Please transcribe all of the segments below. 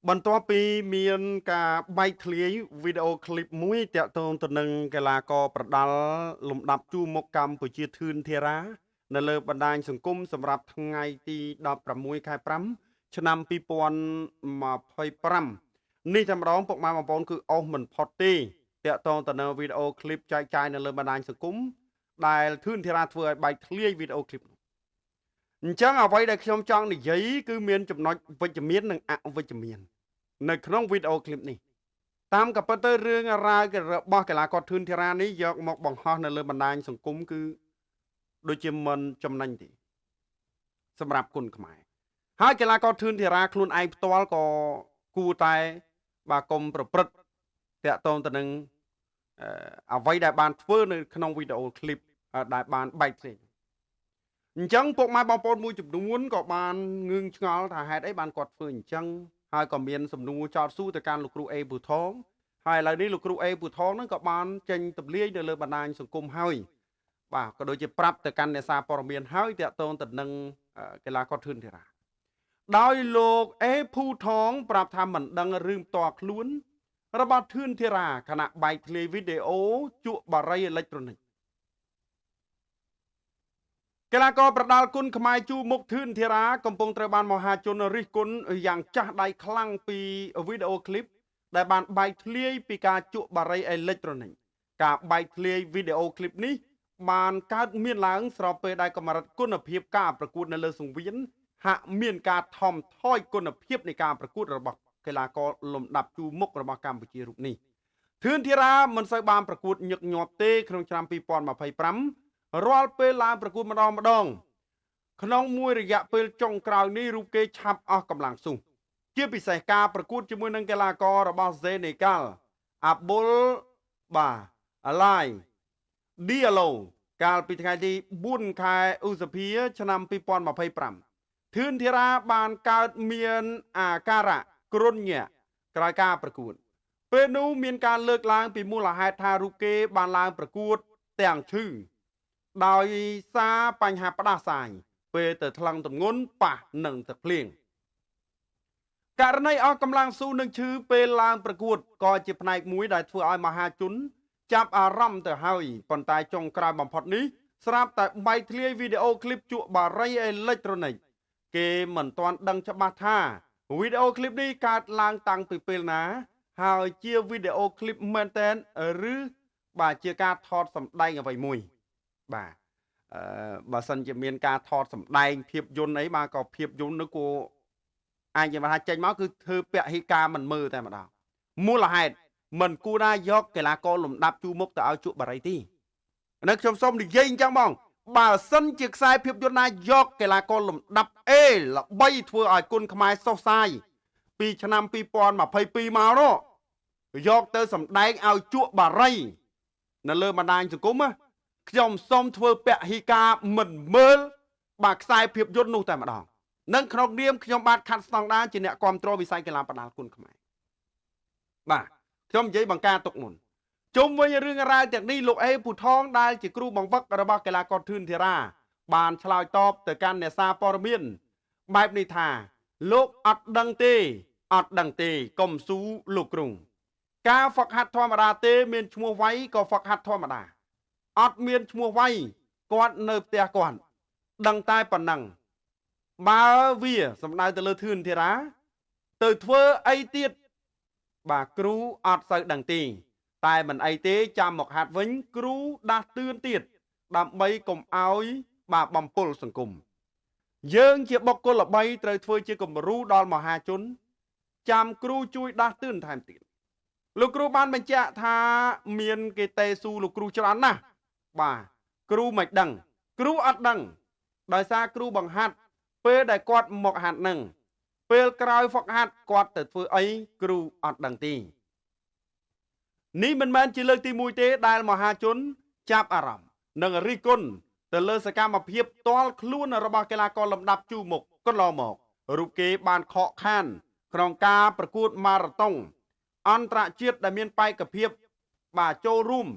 បន្ទាប់ពីមានការបែកធ្លាយវីដេអូឃ្លីបមួយតាក់ទងទៅនឹងកីឡាករប្រដាល់លំដាប់ជួរមុខកម្ពុជាធឿនធារា នៅលើបណ្ដាញសង្គមសម្រាប់ថ្ងៃទី16ខែ5ឆ្នាំ2025នេះតែម្ដងពុកម៉ែបងប្អូនគឺអស់មិនផុតទេតាក់ទងទៅនឹងវីដេអូឃ្លីបចែកចាយនៅលើបណ្ដាញសង្គមដែលធឿនធារាធ្វើឲ្យបែកធ្លាយវីដេអូឃ្លីបនោះអញ្ចឹងអ្វីដែលខ្ញុំចង់និយាយគឺមានចំណុចវិជ្ជមាននិងអវិជ្ជមាននៅក្នុងវីដេអូឃ្លីបនេះតាមក៏ពិតទៅរឿងរ៉ាវរបស់កីឡាករធឿនធារានេះយកមកបង្ហោះនៅលើបណ្ដាញសង្គមគឺដូចជាមិនចំណេញទេសម្រាប់គុណខ្មែរហើយកីឡាករធឿនធារាខ្លួនឯងផ្ទាល់ក៏គួរតែបាទកុំប្រព្រឹត្តតាក់ទងទៅនឹងអ្វីដែលបានធ្វើនៅក្នុងវីដេអូឃ្លីបដែលបានបែកធ្លាយអញ្ចឹងពុកម៉ែបងប្អូនមួយចំនួនក៏បានងឿងឆ្ងល់ថាហេតុអីបានគាត់ធ្វើអញ្ចឹងហើយក៏មានសំណួរចោទសួរទៅកាន់លោកគ្រូអេពូថងហើយឥឡូវនេះលោកគ្រូអេពូថងហ្នឹងក៏បានចេញទម្លាយនៅលើបណ្ដាញសង្គមហើយបាទក៏ដូចជាប្រាប់ទៅកាន់អ្នកសារព័ត៌មានហើយតាក់ទងទៅនឹងកីឡាករធឿនធារាដោយលោកអេភូថងប្រាប់ថាមិនដឹងរឿងផ្ទាល់ខ្លួនរបស់ធឿនធារាខណៈបែកធ្លាយវីដេអូជក់បារីអេឡិចត្រូនិកកីឡាករប្រដាល់គុណខ្មែរជួមុខធឿនធារាកំពុងត្រូវបានមហាជនរិះគន់យ៉ាងចាស់ដៃខ្លាំងពីវីដេអូឃ្លីបដែលបានបែកធ្លាយពីការជក់បារីអេឡិចត្រូនិកការបែកធ្លាយវីដេអូឃ្លីបនេះបានកើតមានឡើងស្របពេលដែលកម្រិតគុណភាពការប្រកួតនៅលើសង្វៀនហាក់មានការថមថយគុណភាពនៃការប្រកួតរបស់កីឡាករលំដាប់ជួរមុខរបស់កម្ពុជារូបនេះធឿនធារាមិនសូវបានប្រកួតញឹកញាប់ទេក្នុងឆ្នាំ2025រាល់ពេលឡើងប្រកួតម្ដងម្ដងក្នុងមួយរយៈពេលចុងក្រោយនេះរូបគេឆាប់អស់កម្លាំងស៊ុះជាពិសេសការប្រកួតជាមួយនឹងកីឡាកររបស់សេនេហ្គាល់អាប៊ុលបាទអាឡៃឌីយ៉ាឡូកាលពីថ្ងៃទី4ខែឧសភាឆ្នាំ2025ធឿនធារាបានកើតមានអាការៈគ្រុនញាក់ក្រោយការប្រកួតពេលនោះមានការលើកឡើងពីមូលហេតុថារូបគេបានឡើងប្រកួតទាំងឈឺដោយសារបញ្ហាផ្ដាសាយពេលទៅថ្លឹងទម្ងន់ប៉ះនឹងទឹកភ្លៀងករណីអស់កម្លាំងស៊ូនឹងឈឺពេលឡើងប្រកួតក៏ជាផ្នែកមួយដែលធ្វើឲ្យមហាជនចាប់អារម្មណ៍ទៅហើយប៉ុន្តែចុងក្រោយបំផុតនេះស្រាប់តែបែកធ្លាយវីដេអូឃ្លីបជក់បារីអេឡិចត្រូនិកគេមិនទាន់ដឹងច្បាស់ថាវីដេអូឃ្លីបនេះកើតឡើងតាំងពីពេលណាហើយជាវីដេអូឃ្លីបមែនទែនឬបាទជាការថតសម្ដែងអ្វីមួយបាទបើសិនជាមានការថតសម្ដែងភាពយន្តអីបាទក៏ភាពយន្តនោះគួរអាចនិយាយថាចេញមកគឺធ្វើពហិការមិនមើលតែម្ដងមូលហេតុមិនគួរណាយកកីឡាករលំដាប់ជួរមុខទៅឲ្យជក់បារីទេនៅខ្ញុំសូមនិយាយអញ្ចឹងបងបើសិនជាខ្សែភាពយន្តណាយកកីឡាករលំដាប់ A ល្បីធ្វើឲ្យគុណខ្មែរសុសសាយពីឆ្នាំ2022មកនោះយកទៅសម្ដែងឲ្យជក់បារីនៅលើបណ្ដាញសង្គមខ្ញុំសូមធ្វើពហិការមិនមើលបាទខ្សែភាពយន្តនោះតែម្ដងនិងក្នុងនាមខ្ញុំបាទខាត់ស្តង់ដាជាអ្នកគ្រប់គ្រងវិស័យកីឡាប្រដាល់គុណខ្មែរបាទខ្ញុំនិយាយបង្ការទុកមុនជុំវិញរឿងរ៉ាវទាំងនេះលោកអេពូថងដែលជាគ្រូបង្វឹករបស់កីឡាករធឿនធារាបានឆ្លើយតបទៅកាន់អ្នកសារព័ត៌មានបែបនេះថាលោកអត់ដឹងទេអត់ដឹងទេកុំស៊ូលោកគ្រូការហ្វឹកហាត់ធម្មតាទេមានឈ្មោះវៃក៏ហ្វឹកហាត់ធម្មតាអត់មានឈ្មោះវៃគាត់នៅផ្ទះគាត់ដឹងតែប៉ុណ្ណឹងបើវាសំដៅទៅលើធឿនធារាទៅធ្វើអីទៀតបាទគ្រូអត់សូវដឹងទេតែមិនអីទេចាំមកហាត់វិញគ្រូដាស់តឿនទៀតដើម្បីកុំឲ្យបាទបំពុលសង្គមយើងជាបុគ្គលល្បីត្រូវធ្វើជាគំរូដល់មហាជនចាំគ្រូជួយដាស់តឿនថែមទៀតលោកគ្រូបានបញ្ជាក់ថាមានគេតេស៊ូលោកគ្រូច្រើនណាស់បាទគ្រូមិនដឹងគ្រូអត់ដឹងដោយសារគ្រូបង្ហាត់ពេលដែលគាត់មកហាត់នឹងពេលក្រោយហ្វឹកហាត់គាត់ទៅធ្វើអីគ្រូអត់ដឹងទេនេះមិនមែនជាលើកទី1ទេដែលមហាជនចាប់អារម្មណ៍និងរិះគន់ទៅលើសកម្មភាពផ្ទាល់ខ្លួនរបស់កីឡាករលំដាប់ជួរមុខកន្លងមករូបគេបានខកខានក្នុងការប្រកួតម៉ារ៉ាតុងអន្តរជាតិដែលមានបេក្ខភាពបាទចូលរួម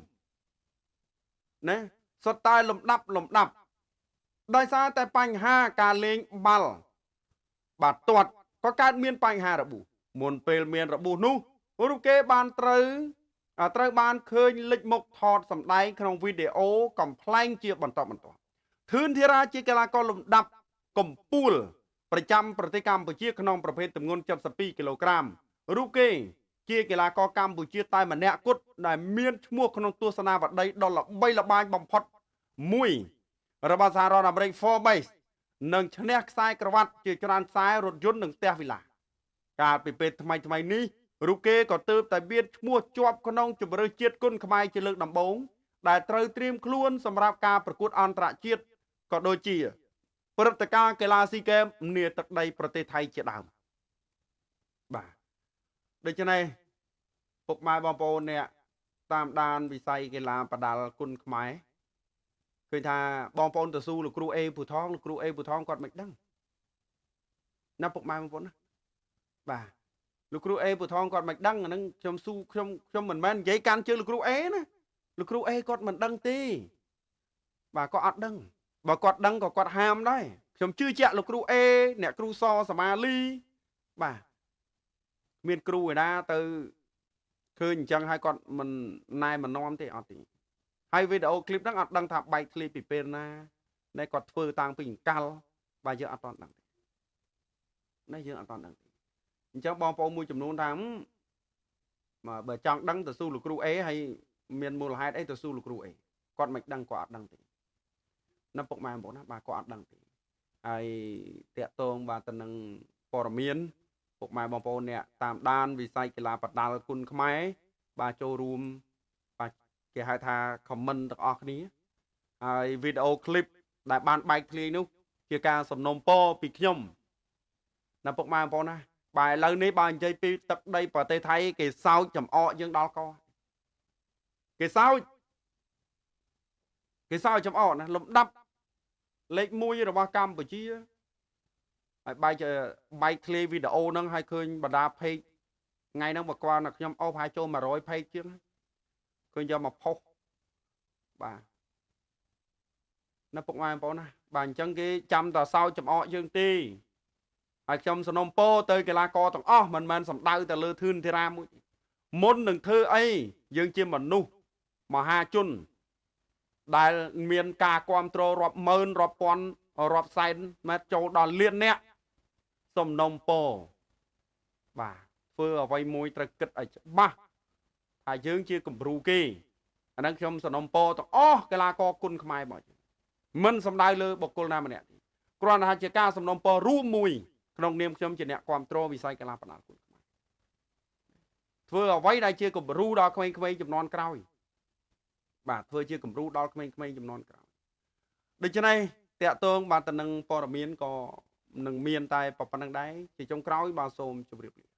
ណាសុទ្ធតែលំដាប់ដោយសារតែបញ្ហាការលេងបាល់បាទទាត់ក៏កើតមានបញ្ហារបួស មុនពេលមានរបួសនោះរូបគេបានត្រូវត្រូវបានឃើញលេចមុខថតសម្ដែងក្នុងវីដេអូកំប្លែងជាបន្តបន្ទាប់ធឿនធារាជាកីឡាករលំដាប់កំពូលប្រចាំប្រទេសកម្ពុជាក្នុងប្រភេទទម្ងន់72គីឡូក្រាមរូបគេជាកីឡាករកម្ពុជាតែម្នាក់គត់ដែលមានឈ្មោះក្នុងទស្សនាវដ្តីដ៏ល្បីល្បាញបំផុតមួយរបស់សហរដ្ឋអាមេរិក Forbes និងឈ្នះខ្សែក្រវ៉ាត់ជាច្រើនខ្សែរថយន្តនិងផ្ទះវិឡាកាលពីពេលថ្មីថ្មីនេះរូបគេក៏ទើបតែមានឈ្មោះជាប់ក្នុងជម្រើសជាតិគុនខ្មែរជាលើកដំបូងដែលត្រូវត្រៀមខ្លួនសម្រាប់ការប្រកួតអន្តរជាតិក៏ដូចជាព្រឹត្តិការណ៍កីឡាស៊ីហ្គេមនាទឹកដីប្រទេសថៃជាដើមបាទដូច្នេះពុកម៉ែបងប្អូនអ្នកតាមដានវិស័យកីឡាបដាល់គុនខ្មែរឃើញថាបងប្អូនទៅស៊ូលោកគ្រូអេពូថងលោកគ្រូអេពូថងគាត់មិនដឹងណាពុកម៉ែបងប្អូនណាបាទលោកគ្រូអេពូថងគាត់មិនដឹងអាហ្នឹងខ្ញុំស៊ូខ្ញុំខ្ញុំមិនមែននិយាយកាន់ជើងលោកគ្រូអេណាលោកគ្រូអេគាត់មិនដឹងទេបាទគាត់អត់ដឹងបើគាត់ដឹងក៏គាត់ហាមដែរខ្ញុំជឿជាក់លោកគ្រូអេអ្នកគ្រូសសមាលីបាទមានគ្រូឯណាទៅឃើញអញ្ចឹងហើយគាត់មិនណែមិននាំទេអត់ទេហើយវីដេអូឃ្លីបហ្នឹងអត់ដឹងថាបែកធ្លាយពីពេលណាណែគាត់ធ្វើតាំងពីអង្កលបាទយើងអត់ទាន់ដឹងទេនេះយើងអត់ទាន់ដឹងទេអញ្ចឹងបងប្អូនមួយចំនួនថាបើចង់ដឹងទៅស៊ូលោកគ្រូអេហើយមានមូលហេតុអីទៅស៊ូលោកគ្រូអេគាត់មិនដឹងគាត់អត់ដឹងទេណាពុកម៉ែបងប្អូនណាបាទគាត់អត់ដឹងទេហើយតាក់ទងបាទទៅនឹងព័ត៌មានពុកម៉ែបងប្អូនអ្នកតាមដានវិស័យកីឡាបដាល់គុនខ្មែរបាទចូលរួមបាទគេហៅថា comment ទាំងអស់គ្នាហើយវីដេអូឃ្លីបដែលបានបែកធ្លាយនោះជាការសំណូមពរពីខ្ញុំណាពុកម៉ែបងប្អូនណាបាទឥឡូវនេះបើនិយាយពីទឹកដីប្រទេសថៃគេសោចចំអកយើងដល់កគេសោចចំអកណាលំដាប់លេខ1របស់កម្ពុជាហើយបែកធ្លាយវីដេអូហ្នឹងហើយឃើញបណ្ដាផេកថ្ងៃហ្នឹងបើគាត់ខ្ញុំអូសប្រហែលចូល100ផេកជាងឃើញយកមកផុសបាទណាពុកម៉ែបងប្អូនណាបាទអញ្ចឹងគេចាំតែសោចចំអកយើងទេហើយខ្ញុំសំណូមពរទៅកីឡាករទាំងអស់មិនមែនសំដៅទៅលើធឿនធារាមួយមុននឹងធ្វើអីយើងជាមនុស្សមហាជនដែលមានការគ្រប់គ្រងរាប់ម៉ឺនរាប់ពាន់រាប់សែនម៉ែត្រចូលដល់លានអ្នកសំណូមពរបាទធ្វើអ្វីមួយត្រូវគិតឲ្យច្បាស់ថាយើងជាគំរូគេអាហ្នឹងខ្ញុំសំណូមពរទាំងអស់កីឡាករគុនខ្មែរមកមិនសំដៅលើបុគ្គលណាម្នាក់ទេគ្រាន់តែជាការសំណូមពររួមមួយក្នុងនាមខ្ញុំជាអ្នកគ្រប់គ្រងវិស័យកីឡាបដាល់គុនខ្មែរធ្វើអ្វីដែលជាគំរូដល់ក្មេងៗចំនួនក្រោយបាទធ្វើជាគំរូដល់ក្មេងៗចំនួនក្រោយដូច្នេះតាក់ទងបាទទៅនឹងព័ត៌មានក៏នឹងមានតែប៉ុណ្្នឹងដែរជាចុងក្រោយបាទសូមជម្រាបលា។